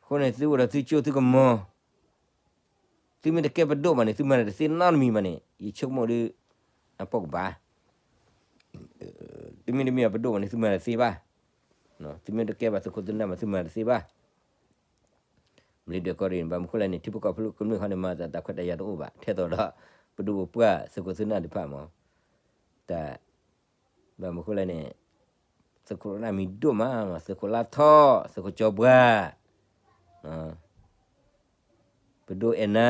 အဃိန့ၣ် သုအိၣ်ဒီးသုကၠိသုကမီၤ, သုမ့ၢ်တကဲပဒိၣ်ဘၣ်န့ၣ် သုမၤတၢ်တသ့နီတမံၤဘၣ်န့ၣ် ယဆိကမိၣ်ဒီး အပိာ်ကပၤ, သုမ့ၢ်တမ့ၢ်ပဒိၣ်ဘၣ်န့ၣ် သုမၤတၢ်တသ့ဘၣ်, သုမ့ၢ်တကဲဘၣ်သုးခိၣ်သုးနၢ်ဘၣ် သုမၤတၢ်တသ့ဘၣ်. ဘျ့ဒွဲၣ်ကီၢ်ရ့ၣ်န့ၣ် ဘၣ်မနုၤဃိလဲၣ်န့ၣ် ထံဖိကီၢ်ဖိကမျၢၢ်ခီန့ၣ် မၤတၢ်တၢ်ခွဲးတၢ်ယာ်တအိၣ်ဘၣ် ထဲသိးဒီး ပဒိၣ်ပပှၢ်သုးခိၣ်သုးနၢ်တဖၣ်မး, တၢ် ဘၣ်မနုၤဃိလဲၣ်န့ၣ် သုးခိၣ်သုးနၢ်မံၤဒိၣ်မး, သုးခိၣ်လါထီ, သုးခိၣ်ကၠီပှၢ်, ပဒိၣ်အဲၣ်နၤ,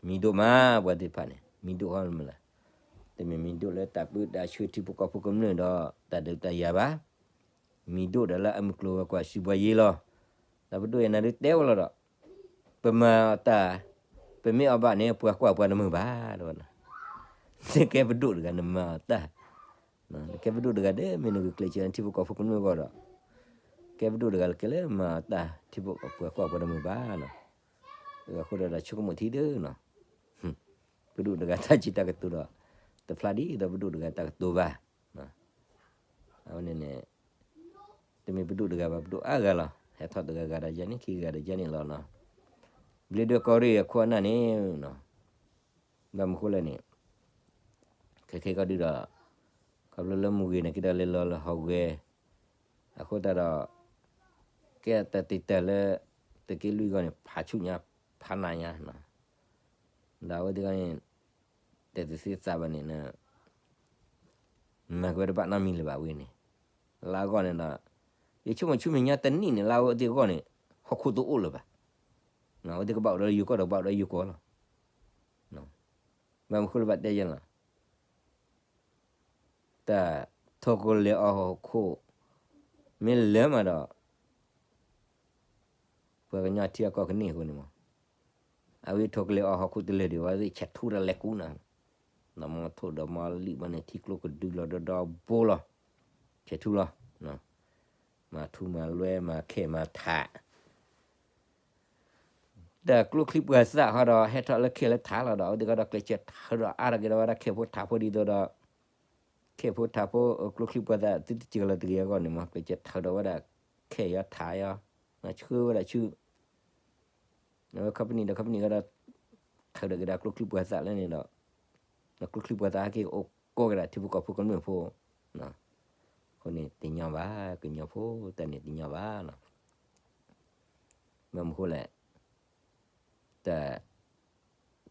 မံၤဒိၣ်မး ပှၤသ့ၣ်တဖၣ်န့ၣ် မံၤဒိၣ်ဃီမ့ၢ်လၢ, တမ့ၢ်မံၤဒိၣ်လၢတၢ်ပၢတၢ်ဆှၢထံဖိကီၢ်ဖိကမျၢၢ်ဒီး တၢ်ဒုးတၢ်ယၤဘၣ်, မံၤဒိၣ်ဒီးလၢအမုၢ်ကျိၤဝဲၤကွာ်စံးဘှါယ့လီၤ. ဒီးပဒိၣ်အဲၣ်နၤဒုးတဲဝဲလီၤဒီး ပမၤအီၤတၢ်, ပမ့ၢ်အီၣ်ဘၣ်န့ၣ် ပှၤကွၢ်ပှၤတမုာ်ဘၣ်, တဲဝဲ, နကဲပဒိၣ်တဂၤနမၤအီၤတၢ်, နကဲပဒိၣ်တဂၤဒီး မ့ၢ်နဂုာ်ကျဲးစၢးလၢထံဖိကီၢ်ဖိကမျၢၢ်အဂီၢ်ဒီး, ကဲပဒိၣ်တဂၤလၢကဲလၢမၤအီၤတၢ် ထံဖိကီၢ်ဖိပှၤကွၢ်ပှၤတမုာ်ဘၣ်နီၤ, အဃိဒီးဆိကမိၣ်ထံဒုနီၤ, ပဒိၣ်တဂၤတၢ်စံးတၢ်ကတိၤဒီး တဖျါဒ်သိးပဒိၣ်တဂၤတၢ်ကတိၤဘၣ်, အဝဲန့ၣ်န့ၣ် တမ့ၢ်ပဒိၣ်တဂၤဘၣ် ပဒိၣ်အါဂၤလီၤ, ဟဲထီၣ်တဂၤဂၤဒီးယဲန့ၣ် ခံဂၤဒီးယဲန့ၣ်လီၤနီၤ, ဘျ့ဒွဲၣ်ကီၢ်ရ့ၣ်အခိၣ်အနၢ်န့ၣ်နီၤ, ဘၣ်မနုၤဃိလဲၣ်န့ၣ် ခဲခဲကီၢ်ဒုဒီး ခီဖျိလၢမူဂ့ၤန့ၣ်က့ဒီးလဲၤလီၤလၢဟီၣ်ဝဲ, အဃိသတးဒီး ကဲတၢ်တံာ်တာ်လၢ သုးက့လွံၢ်ဂီၢ်န့ၣ် ဖးဆူၣ်ညါ ဖးနးညါ, ဒီးအဝဲသ့ၣ်ဂီၢ်န့ၣ် တၢ်တသ့သးဘၣ်န့ၣ် မၤက့ၤဝဲတဘၣ်နီတမံၤလၢၤဘၣ်ဝဲန့ၣ်, လၢအဂီၢ်န့ၣ်ဒီး ယဆိကမိၣ်ဆူမဲာ်ညါတနံၣ်န့ၣ် လၢအဝဲသ့ၣ်အဂီၢ်န့ၣ် ဟီၣ်ခိၣ်တအိၣ်လၢၤဘၣ်, အဝဲသ့ၣ်ကဘၣ်အိၣ်ဒီးယိၤကီၢ်ဒီးကဘၣ်အိၣ်ဒီးယိၤကီၢ်လီၤ, ဘၣ်မနုၤဃိလၢဘၣ်တဲယဲလီၤ တၢ်ထိၣ်ကလဲၤအီၤဟီၣ်ခိၣ် မ့ၢ်လၢမးဒီး ပှၤကညီထံအကီၢ်ကန့ၢ်အဃိန့ၣ်မး, အဝဲထိၣ်ကလဲၤအီၤဟီၣ်ခိၣ်တလၢာ်ဒီး အဝဲသ့ၣ်ဆဲးထူတၢ်လဲၤကူနီၤ, ဒီးမီထိၣ်ဒီးမီလံၣ်ဘၣ်န့ၣ် ထံကျိကဒုလီၤဒီးဒီဘိလီၤ, ဆဲးထူလီၤ, မၤထူမၤလွဲမၤခဲမၤထး တၢ်ကျိချံပှၤသၣ်ဃီဒီး ဟဲထီၣ်လၢခဲလၢာ်ထးလီၤဒီး အဝဲသ့ၣ်ဃီဒီးကျဲးစၢးထးဒီးအါထီၣ်က့ၤဒီးဝဲဒၣ်ခဲဖိထးဖိဒ်သိးဒီး ခဲဖိထးဖိ ကျိချံပှၤသၣ်သုတစှၤလီၤတဂ့ၤအဂီၢ်န့ၣ်မး ကျဲးစၢးထးဒီးဝဲဒၣ် ခဲယီၤထးယီၤ ဆှၢဝဲဒၣ်ဆူ အဝဲ company ဒီး company ဃီဒီး ထးဒီးက့ၤဒၣ်ကျိချံပှၤသၣ်လၢန့ၣ်ဒီး ကျိချံပှၤသၣ်ဟဲက့ၤအိၣ်ကိးက့ၤဒၣ်ထံဖိကီၢ်ဖိကမျၢၢ်ဖိ အဃိန့ၣ်တညီဘၣ် ကညီဖိတၢ်န့ၣ်တညီဘၣ်နီၤ ဘၣ်မနုၤဃိလဲၣ် တၢ်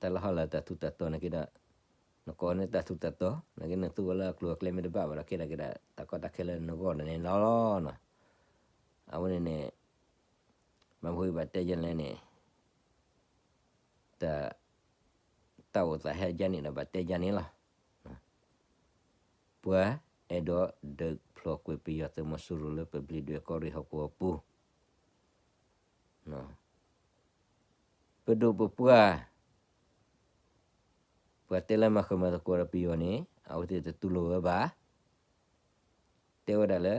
တၢ်လၢဟီၣ်လာ်တၢ်ထူးတၢ်တီၤန့ၣ်က့ဒီး နကိးန့ၢ်တၢ်ထူးတၢ်တီၤ နက့နသူဝဲလၢအကျိၤအကျဲမ့ၢ်တဘၣ်ဘၣ်ဒီး ကဲဒၣ်က့ၤဒၣ်တၢ်ကီတၢ်ခဲလၢနဂီၢ်န့ၣ်လီၤနီၤ အဝဲန့ၣ်န့ၣ် ဘၣ်မနုၤဘၣ်တဲယဲလဲၣ်န့ၣ် တၢ် တၢ်အိၣ်သးဟဲယါန့ၣ်ဒီးဘၣ်တဲယါန့ၣ်လီၤ. ပှၤအဲၣ်ဒိးဒုးဖျိးကွံာ်ပယီၤသုးမီၤစိရိၤလၢပဘျံးဒွဲၣ်ကီၢ်ရ့ၣ်ဟီၣ်ကဝီၤပူၤ ပဒိၣ်ပပှၢ် ပှၤတဲလၢမၤဃုာ်မၤသကိးဒီးပယီၤန့ၣ် အဝဲသ့ၣ်တတူၢ်လိာ်ဝဲဘၣ်. တဲဝဲဒၣ်လၢ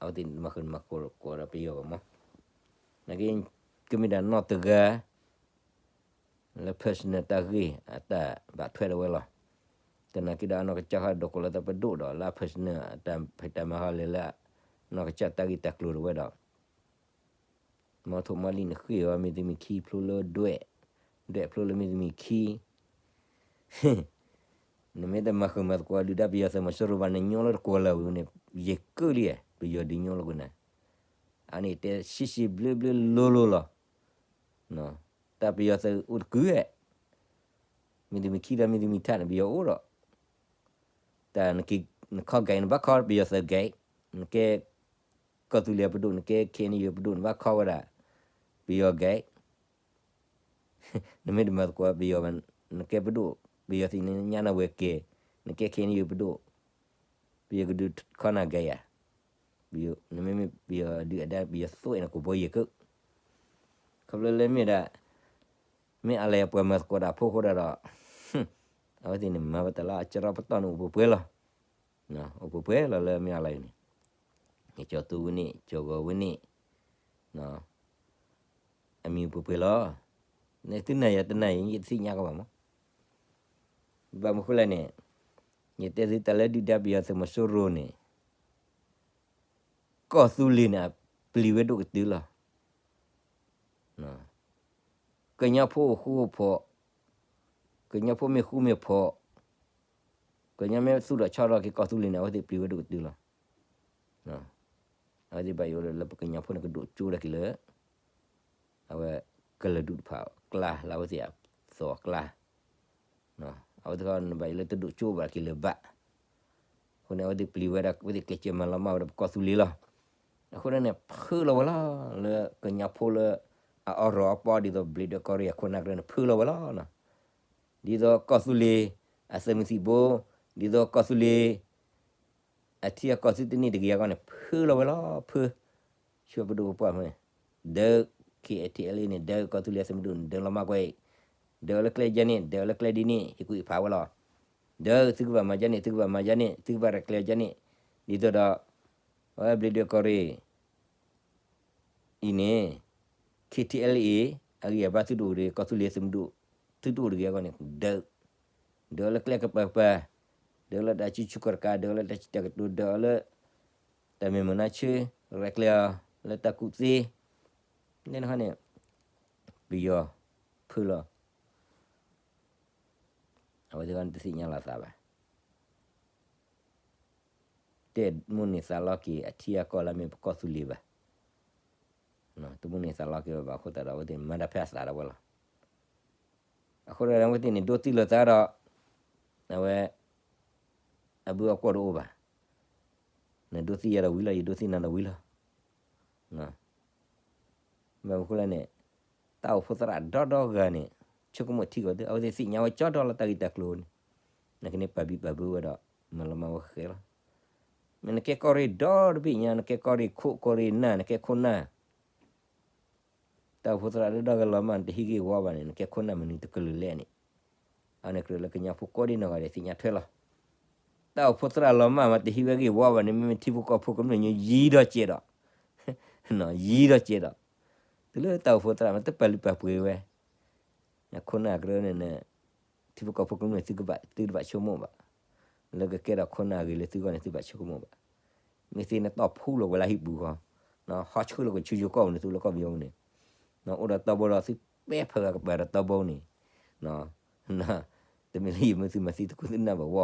အဝဲသ့ၣ်မၤဃုာ်မၤသကိးဒီးပယီၤဘၣ်မး. နာ်က့ ကမ့ၢ်ဒၣ်နီၢ်တဂၤ လၢ personal တၢ်ဂ့ၢ်အတၢ်ဘၣ်ထွဲဒီးဝဲလီၤ. သနာ်က့ဒီးအနီၢ်ကစၢ်ဃီဒိးကိးလီၤသးပဒိၣ်ဒီး လၢအ personal အတၢ်ဖံးတၢ်မၤဟီလဲၤလၢ အနီၢ်ကစၢ်တၢ်ဂ့ၢ်တၢ်ကျိၤဒီးဝဲဒီး မီထိၣ်မီလံၣ်နဃ့ၢ်အီၤ မ့ၢ်သုမ့ၢ်ခံဖျိလၢဒွဲၣ် ဒွဲၣ်ဖျိလၢမ့ၢ်တမံၤခံ နမ့ၢ်တမၤဃုာ်မၤသကိးဒုၣ်ဒါပယီၤသုးမီၤစိရိၤဘၣ် နညီလၢတကွီၤလၢ်ဝံၤန့ၣ် ယဲၢ်ကၢလံဧါ ပယီၤဒုးညီလီၤကွံာ်နၤ, အန့ၣ်တဲဆံးဆံးဘျုးဘျုးလိၤလိၤလီၤ. တၢ်ပယီၤသုးအိၣ်တကုၤဧါ, မ့တမ့ၢ်ခံဒီးမ့တမ့ၢ်ထးန့ၣ် ပယီၤအိၣ်ဒီး, တၢ်နခီၣ်ကဲး နဘၣ်ခီပယီၤသုးကဲး, နကဲ ကီၢ်သူလ့ၤပဒိၣ် နကဲ ခ့ၣ်အဲၣ်ယူၣ်ပဒိၣ် နဘၣ်ခီဝဲဒၣ် ပယီၤကဲး နမ့ၢ်တမၤသကိးပယီၤဘၣ်, နကဲပဒိၣ် ပယီၤသ့ၣ်ညါနၤဝဲကဲ, နကဲ ခ့ၣ်အဲၣ်ယူၣ်ပဒိၣ်, ပယီၤကဒုးခီနၤကဲဧါ, နမ့မ့ၢ်ပယီၤဒုးအဒါ ပယီၤသိၣ်အဲၣ်နၤကိးဘီယဲၢ်ကၢ, ခီဖျိလၢမ့ၢ်ဒၣ် မ့ၢ်အလၢပှၤမၤသကိးတၢ်ဖိအဃိဒၣ်ဒီး အဝဲသ့ၣ်န့ၣ်မၤဝဲတၢ်လၢအကရီပတီၢ်န့ၣ် အိၣ်ပှဲၤပှဲၤလီၤ, အိၣ်ပှဲၤပှဲၤလီၤလၢမ့ၢ်အလၢအံၤန့ၣ်, ကၠီၤသူဝဲန့ၣ် ကၠီၤဂီၤဝဲန့ၣ် အမံၤအိၣ်ပှဲၤပှဲၤလီၤ, နသုနာ်ယၤတနာ်ယၤ ယတသ့ၣ်ညါကီးဘၣ်မး, ဘၣ်မနုၤဃိလဲၣ်န့ၣ်, ယတဲသုတၢ်လၢဒုၣ်ဒါပယီၤသုးမီၤစိရိၤန့ၣ် ကီၢ်သူလ့ၤန့ၣ် အပျံၤဝဲဒိၣ်ကတၢၢ်လီၤ, ကညီဖိအိၣ်ဃူအိၣ်ဖိး, ကညီဖိမ့ၢ်ဃူမ့ၢ်ဖိး, ကညီမ့ၢ်သူၣ်ထီၣ်ဆီထီၣ်က့ၤကီၢ်သူလ့ၤန့ၣ် အဝဲသ့ၣ်ပျံၤဝဲဒိၣ်ကတၢၢ်လီၤ, အဝဲသ့ၣ်ဘၣ်ယိၣ်လၢပကညီဖိန့ၣ် ကဒိၣ်ကၠိဒၣ်က့ၤလၢ အဝဲ ကလုာ်ဒူၣ်တဖၣ်အကျါ လၢအဝဲသ့ၣ်အသိးအကျါ, အဝဲသ့ၣ်ခီန့ၣ်ဘၣ်ယိၣ်လၢတဒိၣ်ကၠိဘၣ်က့ၤလၢၤဘၣ်, အဃိန့ၣ် အဝဲသ့ၣ်ပျံၤဝဲဒၣ် အဝဲသ့ၣ်ကျဲးစၢးမၤလီၤမၢ်ဝဲဒၣ်ပကီၢ်သူလ့ၤလီၤ, အဃိန့ၣ်န့ၣ် ဖုလီၤဝဲလီၤ, လၢကညီဖိလၢ အအီၣ်ရီၣ်အီပီ ဒ်သိးဘျံးဒွဲၣ်ကီၢ်ရ့ၣ်အခိၣ်နၢ်ကရၢန့ၣ် ဖုလီၤဝဲလီၤ, ဒ်သိးကီၢ်သူလ့ၤ အသုးမုၢ်သံၣ်ဘိ, ဒ်သိးကီၢ်သူလ့ၤ အထံအကီၢ်သုတန့ၢ်တဂ့ၤအဂီၢ်န့ၣ် ဖုလီၤဝဲလီၤ, ဖု, ဆူပဒိၣ်ပပှၢ်ဖဲန့ၣ်, ဒုး ခ့ၣ်အဲၣ်ထံအဲၣ်လ်အ့န့ၣ် ဒုးကီၢ်သူလ့ၤအသုးမုၢ်ဒိၣ်န့ၣ် ဒုးလီၤမၢ်ကွံာ်, ဒုးအီၤလၢကျဲယါန့ၣ် ဒုးအီၤလၢကျဲဒ်န့ၣ် ဟ့ၣ်ကူၣ်ဟ့ၣ်ဖးဝဲလီၤ, ဒုး သုကဘၣ်မၤယါန့ၣ် သုကဘၣ်မၤယါန့ၣ် သုကဘၣ်ရဲၣ်ကျဲၤယါန့ၣ်, ဒ်သိးဒီး အဝဲဘျံးဒွဲၣ်ကီၢ်ရ့ၣ် အံၤန့ၣ် ခ့ၣ်ထံအဲၣ်လ်အ့ အဂံၢ်အဘါသုတအိၣ်တဂ့ၤ, ကီၢ်သူလ့ၤသုးမုၢ်ဒိၣ် သုတအိၣ်တဂ့ၤအဂီၢ်န့ၣ် ဒုး, ဒုးလၢကျဲကပၤကပၤ, ဒုးလၢတၢ်စုဆူၣ်ခီၣ်တကး, ဒုးလၢတၢ်စံၣ်တၢ်ကတိၤ, ဒုးလၢ တၢ်မ့ၢ်မုာ်နါဆၢ, ရဲၣ်ကျဲၤအီၤလၢတၢ်ကူၣ်သ့, န့ၣ်န့ၣ် ပယီၤဖုလီၤ, အဝဲသ့ၣ်တသ့ၣ်ညါလီၤသးဘၣ် တမိၣ်န့ၢ်သးလီက့ၤ အထံအကီၢ်လၢမ့ၢ်ပကီၢ်သူလ့ၤဘၣ်, တမိၣ်န့ၢ်သးလီက့ၤဝဲဘၣ်အဃိသတးဒီး အဝဲသ့ၣ်မၤတၢ်ဖဲအသးဒၣ်ဝဲလီၤ, အဃိဒီး အဝဲသ့ၣ်န့ၣ် ဒိးသံလီၤသးဒီး အဝဲ အဘုအကွီၢ်တအိၣ်ဘၣ်, နဒိးသံယၤဒီးဝံၤလီၤ, ယဒိးသံနၤဒီးဝံၤလီၤ ဘၣ်မနုၤဃိလဲၣ်န့ၣ်, တၢ်အိၣ်ဖှိၣ်သရၣ်ဒီဒီဂၤန့ၣ် ဆိကမိၣ်ထံကီၢ်သ့ အဝဲသ့ၣ်သ့ၣ်ညါဝဲကၠီဒီလၢတၢ်ဂ့ၢ်တၢ်ကျိၤန့ၣ်, နကန့ၣ်ပာ်ဘံၣ်ပာ်ဘၢဝဲဒီး မၤလီၤမၢ်ဝဲဃဲဃဲလီၤ, မ့ၢ်နကဲကီၢ်ရ့ၣ်ဒီတဘ့ၣ်ညါ, နကဲကီၢ်ရ့ၣ်ခိၣ် ကီၢ်ရ့ၣ်နၢ် နကဲခိၣ်နၢ် တၢ်အိၣ်ဖှိၣ်သရၣ်ဒီဒီဂၤလီၤမၢ် နတဟံးဂ့ၢ်ဝီဘၣ်န့ၣ် နကဲခိၣ်နၢ်မနုၤတကလုာ်လဲၣ်န့ၣ်, အန့ၣ်ကြၢးလၢကညီဖိကိးဒံနီၢ်ဂၤဒဲးသ့ၣ်ညါထွဲလီၤ, တၢ်အိၣ်ဖှိၣ်သရၣ်လီၤမၢ်မး တဟံးဝဲဂ့ၢ်ဝီဘၣ်န့ၣ် မ့မ့ၢ်ထံဖိကီၢ်ဖိကမျၢၢ်ညါယံၤဒီးစဲးဒီး, ယံၤဒီးစဲးဒီး, တုၤလၢတၢ်အိၣ်ဖှိၣ်သရၣ်မး တပာ်လုၢ်ပာ်ပှ့ၤဝဲ, ခိၣ်နၢ်ကရၢန့ၣ် ထံဖိကီၢ်ဖိကမျၢၢ်သုကဘၣ် သုတဘၣ်ဆိကမိၣ်ဘၣ်, လၢကကဲထီၣ်ခိၣ်နၢ်အဂ့ၤလၢသုဂီၢ်န့ၣ် သုဘၣ်ဆိကမိၣ်ဘၣ်, မ့ၢ်သ့ၣ်နတီၢ်ဖူလီၤဝဲလၢဟံၣ်ပူၤဃီ, ဟီဆှၢလီၤကဆူယိၤကီၢ်ပူၤန့ၣ် သုလၢကီၢ်ပယီၤပူၤန့ၣ်, အိၣ်ဒီးတီဘိဒီးသုပဲဖၢဂၤကပၤဒီးတီဘိန့ၣ်, တမ့ၢ်လၢယမ့ၢ်သုမၤသံသကိးသုနၢ်ဘၣ်ဝီ,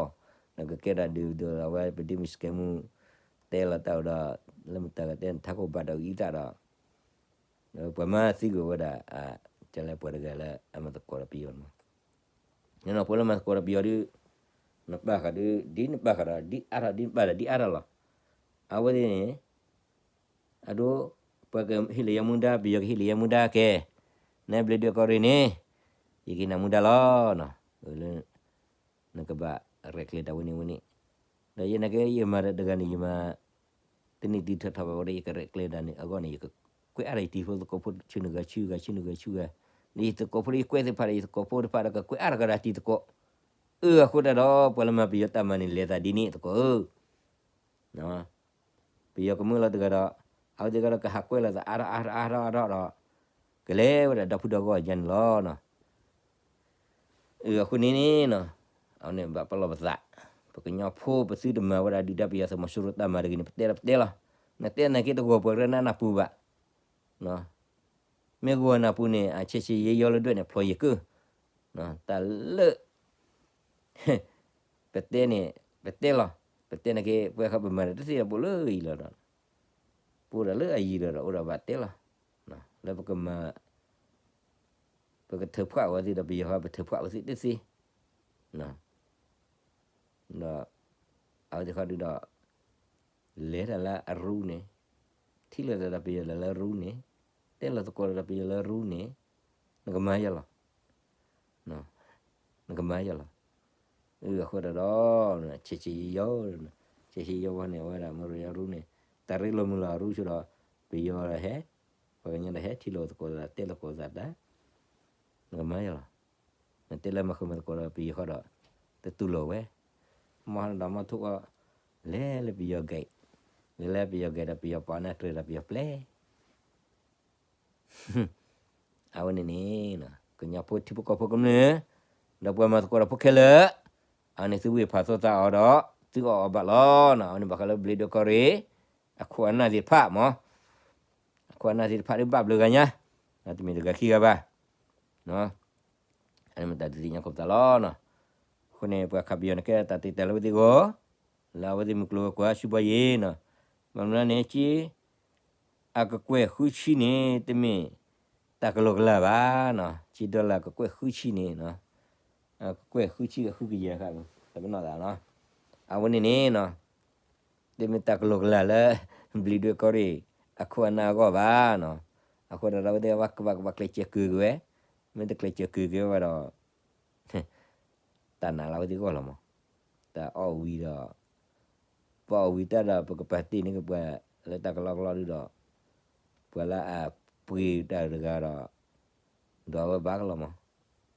ဒီးကကဲဒၣ်ဒုးဒီးအဝဲပဒ့မုၢ်စကဲမူ တဲလီၤတၢ်အိၣ်ဒီး လၢမတၤဂၤတဲထးခိၣ်ဘၣ်ဒီးအံသၣ်ဒီး ပှၤမၤသံကွံာ်ဝဲဒၣ် ကလဲၤပှၤတဂၤလၢအမၤသကိးဒီးပယီၤန့ၣ်, ပှၤလၢမၤသကိးဒီးပယီၤဒုး နပာ်ဃာ်ဒုး ဒ်နပာ်ဃာ်ဒီး ဒ်အါထီၣ်ဒ်နပာ်ဒီးဒ်အါထီၣ်လီၤ, အဝဲသ့ၣ်န့ၣ် အဒိ ပှၤကဟ့ၣ်လီၤယၤမူဒါ ပယီၤကဟ့ၣ်လီၤယၤမူဒါကဲ, နဘျ့ဒွဲၣ်ကီၢ်ရ့ၣ်န့ၣ် ယကဟ့ၣ်နၤမူဒါလီၤ, လၢ နကဘၣ်ရဲၣ်ကျဲၤတၢ်ဝဲန့ၣ်ဝဲန့ၣ်, ဒီးယဲနာ်က့ ယမၤတဂၤန့ၣ် ယမၤ တန့ၢ်တုၤထီၣ်ထီၣ်ဘၣ်ဝဲဒီး ယကရဲၣ်ကျဲၤတၢ်န့ၣ်အဂီၢ်န့ၣ် ယကကွဲးအါထီၣ်ယတံၤဖိသကိးဖိ ဆူနဂၤဆူဂၤ ဆူနဂၤဆူဂၤ, လၢယသကိးဖိလၢယကွဲးသ့ၣ်တဖၣ်ဒီး ယသကိးဖိတဖၣ်ဒီး ကကွဲးအါထီၣ်ကဒီးတံၤသကိး, အၢ အဃိတၢ်ဒီး ပှၤလၢမၤပယီၤတၢ်မၤန့ၣ် လဲၤသးဒ်န့ၣ်သကိးဧၢ ပယီၤကမၢလီၤတဂၤဒီး အဝဲသ့ၣ်ကဒီးကဟးကွဲးလီၤသးအါထီၣ်အါထီၣ်အါထီၣ်အါထီၣ်ဒီး ကလဲၤဝဲဒၣ်ဒီဖုဒီဂီၢ်ယါန့ၣ်လီၤ. အဃိန့ၣ်န့ၣ် အဝဲန့ၣ်ဘၣ်ပလီၢ်ပသး, ပကညီဖိပသုတမၤဝဲဒၣ်ဒုၣ်ဒါပယီၤသုးမီၤစိရိၤတၢ်မၤတဂ့ၤန့ၣ် ပတဲဒီးပတဲလီၤ. နတဲနာ်က့တဂီၢ်ပှၤကရၢနးနၢ်ပူၤဘၣ် မ့ၢ်ဂီၢ်နၢ်ပူၤန့ၣ် အဆဲးဆဲးယဲယီလၢဒွဲၣ်န့ၣ် ဖျိယကၢၢ်, တၢ်လၢ ပတဲန့ၣ် ပတဲလီၤ, ပတဲန့ၣ်က့ ပှဲၤဃီပမၤတသ့ဒီး ပအိၣ်လၢအယံၤလီၤဒီး, ပအိၣ်ဒီးလၢအယံၤလီၤဒီး အိၣ်ဒီးဘၣ်တဲလီၤ, လၢပကမၤ ပကထၢဖှၣ်ဝဲသ့ၣ်ဒီး ပယီၤဃီပထၢဖှၣ်ဝဲသ့ၣ်တသ့, ဒီး အဝဲသ့ၣ်ဃီဒုဒီး လဲၤတၢ်လၢအရူန့ၣ်, ထံၣ်လိာ်သးဒီးပယီၤလၢအရူန့ၣ်, တဲလီၤသကိးဒီးပယီၤလၢအရူန့ၣ်, နကမၤယၤလီၤ, နကမၤယၤလီၤ, အဃိဒီးဒီး ဆဲးဆဲးယီၤယီၤ, ဆဲးဆဲးယီၤဝဲန့ၣ် အဝဲဒၣ်မရူၤယီၤရူန့ၣ်, တၢ်ရ့လိာ်မုာ်လီၤအရူဆိဒီး ပယီၤဒီးဟဲ, ပှၤကညီဒီးဟဲထံၣ်လိာ်သကိးသး တဲလိာ်သကိးသးတၢ်, နကမၤယၤလီၤ, နတဲလၢမၤဃုာ်မၤသကိးဒီးပယီၤဃီဒီး တတူၢ်လိာ်ဝဲ, မ့ၢ်ဒီးမၤထိၣ်အီၤ, လဲၤလၢပယီၤဂဲး, လဲၤလၢပယီၤဂဲးဒီးပယီၤပာ်နၢ်တြဲၤဒီးပယီၤပျဲ အဝဲန့ၣ်န့ၣ် ကညီဖိထံဖိကီၢ်ဖိကမျၢၢ်, ဒီးပှၤမၤသကိးဒီးဖိခဲလၢာ်, အန့ၣ်သုဝ့ၢ်ဖးသိသးအီၤဒီး သုအီၣ်အီၤဘၣ်လီၤနီၤ. အဝဲန့ၣ်ဘၣ်ဃးလၢဘျ့းဒွဲၣ်ကီၢ်ရ့ၣ် အခိၣ်အနၢ်သ့ၣ်တဖၣ်မး, အခိၣ်အနၢ်သ့ၣ်တဖၣ်ဒ်ဘၣ်ဘျုးဂၤညါ, တမ့ၢ်တဂၤခံဂၤဘၣ် အန့ၣ်မ့ၢ်တၢ်ဒုးသ့ၣ်ညါခိၣ်ပသးလီၤနီၤ. အဃိန့ၣ် ပှၤခးပယီၤန့ၣ် ကဲတၢ်တ့တၢ်လၢဝဲသ့ၣ်ဂီၢ်, လၢအဝဲသ့ၣ်မုၢ်ကျိၤဝဲၤကွာ်ဆူဘီယံၤနီၤ. ဘၣ်မနုၤန့ၣ် က့ အကကွဲၢ်ဃုဆံန့ၣ် တမ့ၢ်တၢ်ကလီကလီဘၣ်နီၤ. က့ dollar ကကွဲၢ်ဃုဆံန့ၣ်နီၤ, ကကွဲၢ်ဃုဆံဃုကယၤဃၣ် တပနီၣ်သးနီၤ. အဝဲန့ၣ်န့ၣ်နီၤ တမ့ၢ်တၢ်ကလီကလီလၢ ဘျံးဒွဲၣ်ကီၢ်ရ့ၣ် အခိၣ်အနၢ်အဂီၢ်ဘၣ်နီၤ. အဃိဒီး အဝဲသ့ၣ်ကဘၣ်ကဘၣ်ကျဲးစၢးက့ၤက့ၤဝဲ, မ့ၢ်တကျဲးစၢးက့ၤက့ၤဝဲဒီး တၢ်နာ်လၢအဝဲသ့ၣ်ဂီၢ်လီၤမး. တၢ်အီၣ်ဝံၤဒီး ပအီၣ်ဝံၤတၢ်ဒီး ပကပာ်တ့ၢ်န့ၢ်က့ၤပှၤလၢတၢ်ကလီကလီဒုဒီး ပှၤလၢအပှ့ၤတၢ်တဂၤဒီး ဒီးအဝဲဘၣ်ကလီမး.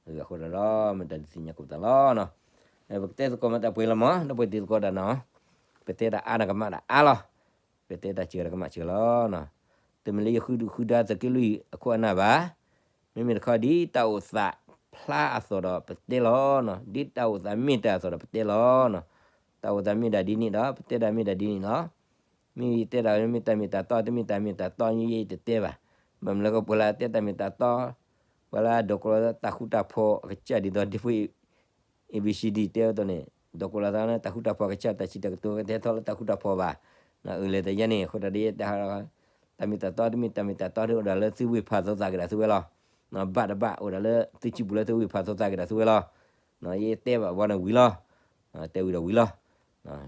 အဃိဒီး မ့ၢ်တၢ်ဒုးသ့ၣ်ညါခိၣ်ပသးလီၤနီၤ. ပကတဲသကိးမၤတၢ်ပှဲၤလီၤမး, ဒီပုၢ်ဝဲၢ်တံၤသကိးတၢ်နီၤ. ပတဲတၢ်အါန့ၣ်ကမၣ်တၢ်အါလီၤ. ပတဲတၢ်စှၤဒီးကမၣ်စှၤလီၤနီၤ. တမ့ၢ်လၢယဃုဒုၣ်ဃုဒါသုးက့လွံၢ်အခိၣ်အနၢ်ဘၣ်. မ့မ့ၢ်တခီဒ်တၢ်အိၣ်သးဖျါအသိးဒီးပတဲလီၤနီၤ. ဒ်တၢ်အိၣ်သးမ့ၢ်တၢ်အသိးဒီးပတဲလီၤနီၤ. တၢ်အိၣ်သးမ့ၢ်ဒၣ်ဒ်န့ၣ်ဒီး ပတဲဒၣ်မ့ၢ်ဒၣ်ဒ်န့ၣ်လီၤ. မ့ၢ်ယတဲဒၣ်မ့ၢ်တၢ်မ့ၢ်တၢ်တီ, တမ့ၢ်တၢ်မ့ၢ်တၢ်တီ ယတတဲဘၣ်. ဘၣ်မနုၤလဲၣ် ပှၤလၢအတဲတၢ်မ့ၢ်တၢ်တီ, ပှၤလၢအဒိးကလီတၢ်ဃူတၢ်ဖိးအကစၢ်ဒ်သိး ဒ့ဖိ A B C D တဲဝဲအသိးန့ၣ် ဒိးကလီသးန့ၣ် တၢ်ဃူတၢ်ဖိးအကစၢ် တၢ်စံးတၢ်ကတိၤကတဲထီၣ်လၢတၢ်ဃူတၢ်ဖိးဘၣ်. အၢၣ်လၢတယါန့ၣ် အဃိဒီး တၢ်မ့ၢ်တၢ်တီ တမ့ၢ်တၢ်မ့ၢ်တၢ်တီ အိၣ်ဒၣ်လၢသုဝ့ၢ်ဖးသိသးက့ၤဒီးသုဝဲလီၤ. ဘၣ်တဘၣ် အိၣ်ဒၣ်လၢသုစုပူၤလၢသုဝ့ၢ်ဖးသိသးက့ၤဒီးသုဝဲလီၤ. ယတဲဘၣ်ဘီန့ၣ်ဝံၤလီၤ. တဲဝံၤဒီးဝံၤလီၤ.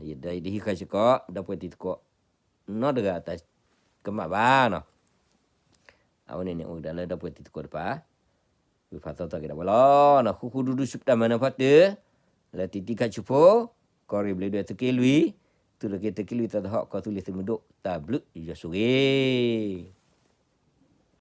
ယဒုးဟံးဃာ်စ့ၢ်ကီး ဒီပုၢ်ဝဲၢ်တံၤသကိး နီတဂၤတၢ်ကမၣ်ဘၣ်နီၤ. အဝဲန့ၣ်န့ၣ် အိၣ်ကဒါလၢဒီပုၢ်ဝဲၢ်တံၤသကိးတဖၣ် ဝ့ၢ်ဖးသိသးက့ၤဒီးဝဲလီၤ. ဃူဃူဒူဒူဆူတၢ်မၤနၢၤဖီတၢၢ် လၢတံၤတံၤခါဆူဖိ ကီၢ်ရ့ၣ်ဘျ့းဒွဲၣ်သုးက့လွံၢ် သုးရ့ၣ်က့ၤသုးက့လွံၢ်သီသဟီၣ် ကီၢ်သူလ့ၤသုးမုၢ်ဒိၣ် တၢ်ဘျုးယွၤဆိၣ်ဂ့ၤ